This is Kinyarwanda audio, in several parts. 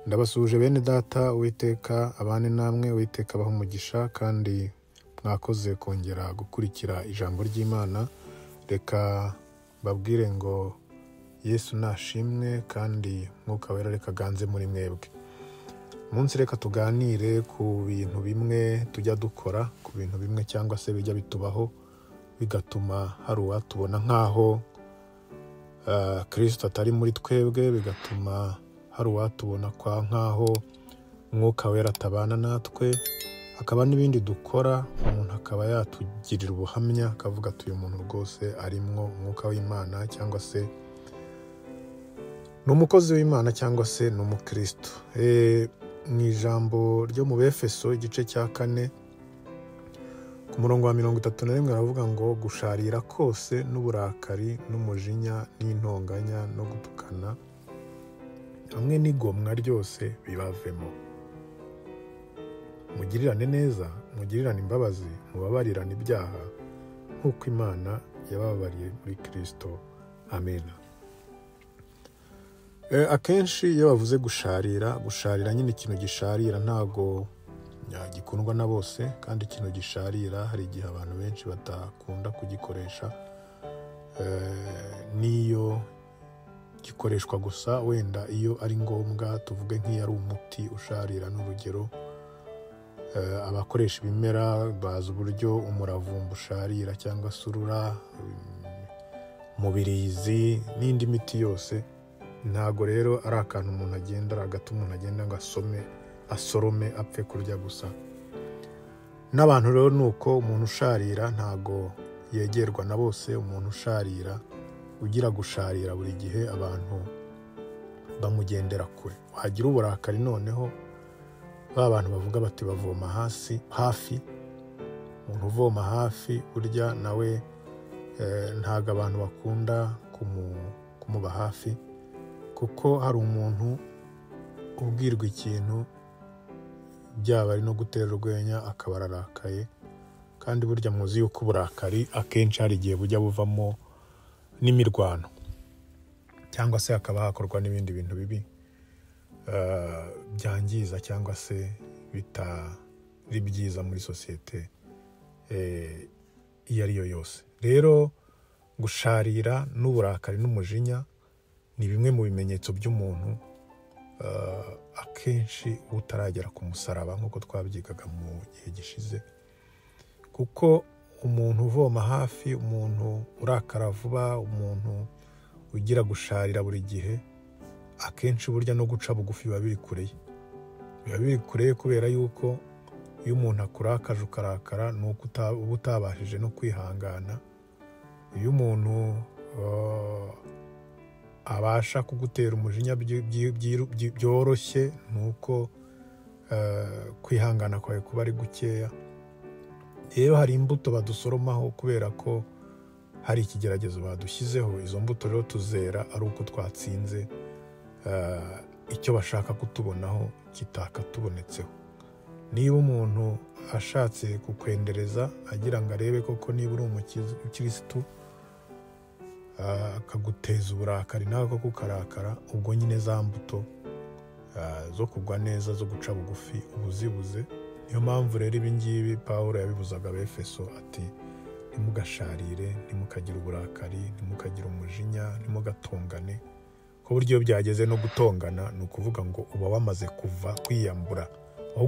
Ndabasuhuje bene data, Uwiteka abane namwe, Uwiteka abahe umugisha, kandi mwakoze kongera gukurikira ijambo ry'Imana. Reka mbabwire ngo Yesu nashimwe kandi Mwuka Wera reka aganze muri mwebwe. Umunsi reka tuganire ku bintu bimwe tujya dukora, ku bintu bimwe cyangwa se bijya bitubaho bigatuma hari uwatubona nk'aho Kristo atari muri twebwe, bigatuma hari uwatubona kwa nk'aho Mwuka Wera atabana natwe. Hakaba n'ibindi dukora umuntu akaba yatugirira ubuhamya akavuga ati uyu muntu rwose arimwo Umwuka w'Imana, cyangwa se ni umukozi w'Imana, cyangwa se ni umukristo. Mu ijambo ryo mu Befeso igice cya 4 ku murongo wa 31 aravuga ngo gusharira kose n'uburakari n'umujinya n'intonganya no gutukana hamwe n'igomwa ryose bibavemo. Mugirirane neza, mugirirane imbabazi, mubabarirane ibyaha nk'uko Imana yabababariye muri Kristo. Amen. Akenshi iyo bavuze gusharira, gusharira nyine ikintu gisharira ntago gikundwa na bose, kandi ikintu gisharira hari igihe abantu benshi batakunda kugikoresha. Niyo gikoreshwa gusa wenda iyo ari ngombwa, tuvuge nk'iyo ari umuti usharira n'urugero. Abakoresha ibimera bazi uburyo umuravumba usharira cyangwa se urura, umubirizi n'indi miti yose. Ntago rero ari akantu umuntu agenda, ari agati umuntu agenda ngo asome, asorome apfe kurya gusa. N'abantu rero nuko umuntu usharira ntago yegerwa na bose. Umuntu usharira ugira gusharira buri gihe abantu bamugendera kure. Wagira uburakari noneho ba bantu bavuga bati bavoma hasi hafi. Umuntu uvoma hafi burya nawe ntago abantu bakunda kumuba hafi, kuko hari umuntu ubwirwa ikintu byaba ari no gutera urwenya akaba ararakaye. Kandi burya muzi yuko uburakari akenshi hari igihe bujya buvamo n'imirwano, cyangwa se hakaba hakorwa n'ibindi bintu bibi byangiza cyangwa se bitari byiza muri sosiyete iyo ari yo yose. Rero gusharira n'uburakari n'umujinya ni bimwe mu bimenyetso by'umuntu akenshi utaragera ku musaraba, nk'uko twabyigaga mu gihe gishize. Kuko umuntu uvoma hafi, umuntu urakara vuba, umuntu ugira gusharira buri gihe, akenshi burya no guca bugufi biba biri kure ye. Biba biri kure ye kubera yuko iyo umuntu akurakaje ukarakara ni uko uba utabashije no kwihangana. Iyo umuntu abasha kugutera umujinya byoroshye ni uko kwihangana kwawe kuba ari gukeya. Rero hari imbuto badusoromaho kubera ko hari ikigeragezo badushyizeho. Izo mbuto rero tuzera ari uko twatsinze icyo bashaka kutubonaho kitakatubonetseho. Niba umuntu ashatse kukwendereza agira ngo arebe koko niba uri umukirisitu, akaguteza uburakari nawe koko ukarakara, ubwo nyine za mbuto zo kugwa neza, zo guca bugufi ubuzibuze. Niyo mpamvu rero ibi ngibi Pawulo yabibuzaga Abefeso ati ntimugasharire, ntimukagire uburakari, ntimukagire umujinya, ntimugatongane. Ko buryo iyo byageze no gutongana ni ukuvuga ngo uba wamaze kuva kwiyambura,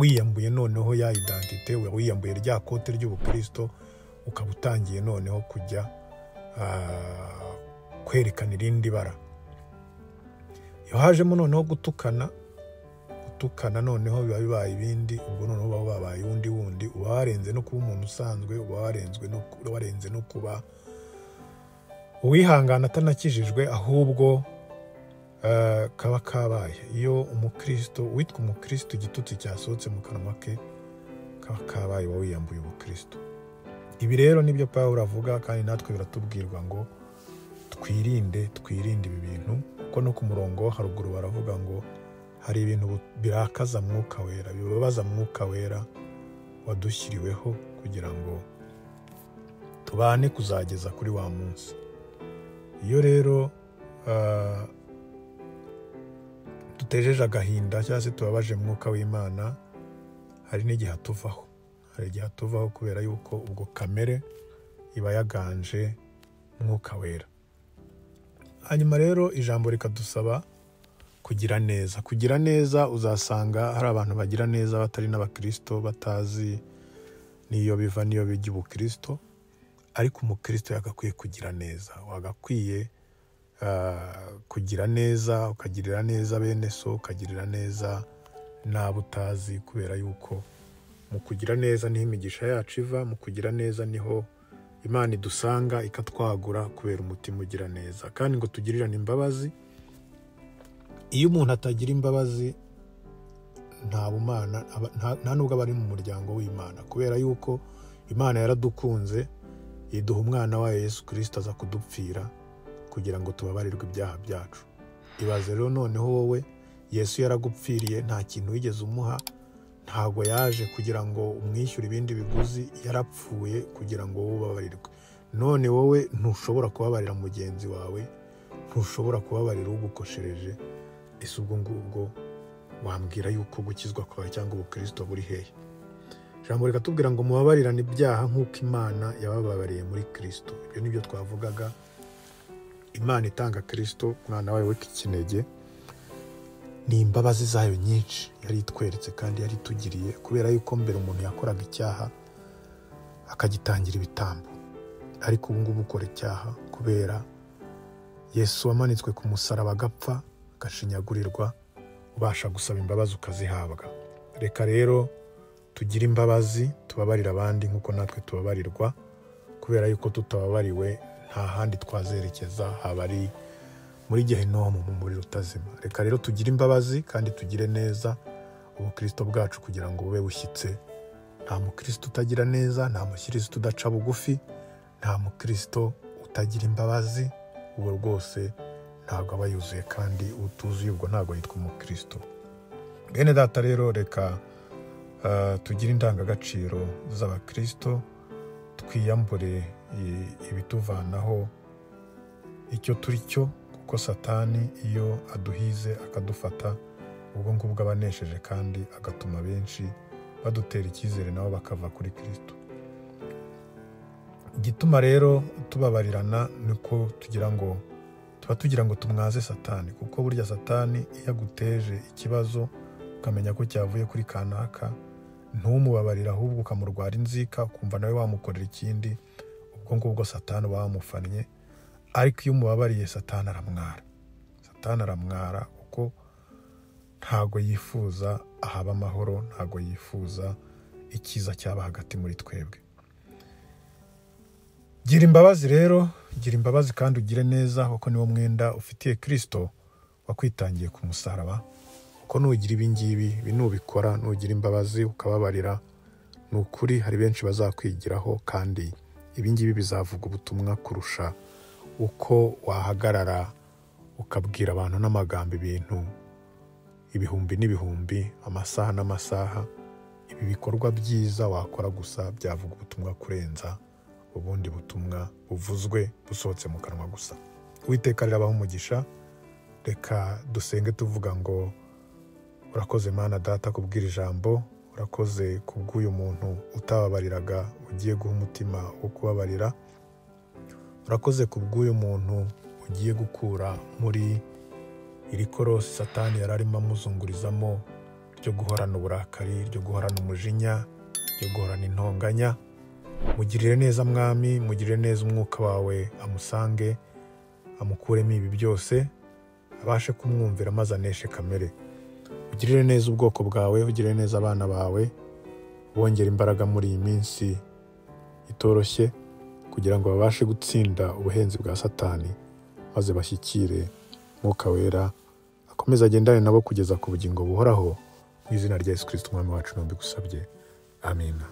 wiyambuye noneho ya identite, wiyambuye rya kote ry'ubukristo, ukaba utangiye noneho kujya kwerekana irindi bara. Iyo hajemo noneho gutukana, gutukana noneho biba bibaye ibindi, ubwo noneho baba babaye undi wundi, uba warenze no kuba umuntu usanzwe, uba warenze no kuba uwihangana atanakijijwe, ahubwo kaba kabaye. Iyo umukristo witwa umukristo igitutsi cyasohotse mu kanwa ke, kaba kabaye, uba wiyambuye ubukristo. Ibi rero nibyo Pawulo avuga, kandi natwe biratubwirwa ngo twirinde, twirinde ibi bintu. Kuko no ku murongo haruguru baravuga ngo hari ibintu birakaza Mwuka Wera, bibabaza Mwuka Wera wadushyiriweho kugira ngo tubane kuzageza kuri wa munsi. Iyo rero dutejeje agahinda cyangwa se tubabaje mwuka w'Imana, hari n'igihe atuvaho. Hari igihe atuvaho kubera yuko ubwo kamere iba yaganje mwuka wera. Hanyuma rero ijambo rikadusaba kugira neza. Kugira neza, uzasanga hari abantu bagira neza batari n'abakristo, batazi n'iyo biva n'iyo bijya ubukristo, ariko umukristo yagakwiye kugira neza. Wagakwiye kugira neza, ukagirira neza bene so, ukagirira neza n'abo utazi, kubera yuko mu kugira neza niho imigisha yacu iva, mu kugira neza niho Imana idusanga ikatwagura kubera umutima ugira neza. Kandi ngo tugirirane imbabazi. Iyo umuntu atagira imbabazi nta bumana, nta nubwo aba ari mu muryango w'Imana, kubera yuko Imana yaradukunze iduha umwana wayo Yesu Kristo aza kudupfira kugira ngo tubabarirwe ibyaha byacu. Ibaze rero noneho wowe, Yesu yaragupfiriye, nta kintu wigeze umuha, ntago yaje kugira ngo umwishyure ibindi biguzi, yarapfuye kugira ngo wowe ubabarirwe. None wowe ntushobora kubabarira mugenzi wawe, ntushobora kubabarira ugukoshereje. Ese ubwo ngubwo wambwira yuko gukizwa kwawe cyangwa ubukristo buri hehe? Ijambo rikatubwira ngo mubabarirane ibyaha nk'uko Imana yabababariye muri Kristo. Ibyo nibyo twavugaga, Imana itanga Kristo umwana wayo w'ikinege, ni imbabazi zayo nyinshi yari itweretse kandi yari itugiriye, kubera yuko mbere umuntu yakoraga icyaha akagitangira ibitambo, ariko ubu ngubu ukora icyaha kubera Yesu wamanitswe ku musaraba agapfa agashinyagurirwa, ubasha gusaba imbabazi ukazihabwa. Reka rero tugire imbabazi, tubabarire abandi nk'uko natwe tubabarirwa, kubera yuko tutababariwe nta handi twazerekeza, haba ari muri gehinomu mu muriro utazima. Reka rero tugire imbabazi kandi tugire neza ubukristo bwacu kugira ngo bube bushyitse. Nta mukristo utagira neza, nta mukristo udaca bugufi, nta mukristo utagira imbabazi, uwo rwose ntabwo aba yuzuye, kandi utuzuye ubwo ntabwo yitwa umukristo. Bene data rero reka tugire indangagaciro z'abakristo, twiyambure ibituvanaho icyo turi cyo, kuko Satani iyo aduhize akadufata, ubwo ngubwo aba anesheje kandi agatuma benshi badutera icyizere nabo bakava kuri Kristo. Igituma rero tubabarirana niko tugira ngo tuba tugira ngo tumwaze Satani, kuko burya Satani iyo aguteje ikibazo ukamenya ko cyavuye kuri kanaka, ntumubabarira ahubwo ukamurwara inzika, ukumva nawe wamukorera ikindi, ubwo ngubwo Satani uba wamufannye. Ariko iyo umubabariye Satani aramwara. Satani aramwara kuko ntago yifuza ahaba amahoro, ntago yifuza icyiza cyaba hagati muri twebwe. Gira imbabazi rero, gira imbabazi kandi ugire neza, kuko niwo mwenda ufitiye Kristo wakwitangiye ku musaraba. Kuko nugira ibi ngibi, ibi nubikora, nugira imbabazi ukababarira, ni ukuri hari benshi bazakwigiraho, kandi ibi ngibi bizavuga ubutumwa kurusha uko wahagarara ukabwira abantu n'amagambo ibintu ibihumbi n'ibihumbi, amasaha n'amasaha. Ibi bikorwa byiza wakora gusa byavuga ubutumwa kurenza ubundi butumwa buvuzwe busohotse mu kanwa gusa. Uwiteka rero abahe umugisha. Reka dusenge tuvuga ngo urakoze Mana Data kubwira ijambo, urakoze kubw'uyu muntu utababariraga ugiye guha umutima wo kubabarira, urakoze kubw'uyu muntu ugiye gukura muri iri korosi Satani yari arimo amuzungurizamo ryo guhorana uburakari, ryo guhorana umujinya, ryo guhorana intonganya. Mugirire neza Mwami, mugirire neza umwuka wawe amusange, amukuremo ibi byose, abashe kumwumvira maze aneshe kamere. Ugirire neza ubwoko bwawe, ugirire neza abana bawe, bongera imbaraga muri iyi minsi itoroshye kugira ngo babashe gutsinda ubuhenzi bwa Satani, maze bashyikire Mwuka Wera akomeze agendane nabo kugeza ku bugingo buhoraho. Mu izina rya Yesu Kristo Umwami wacu nubigusabye, amina.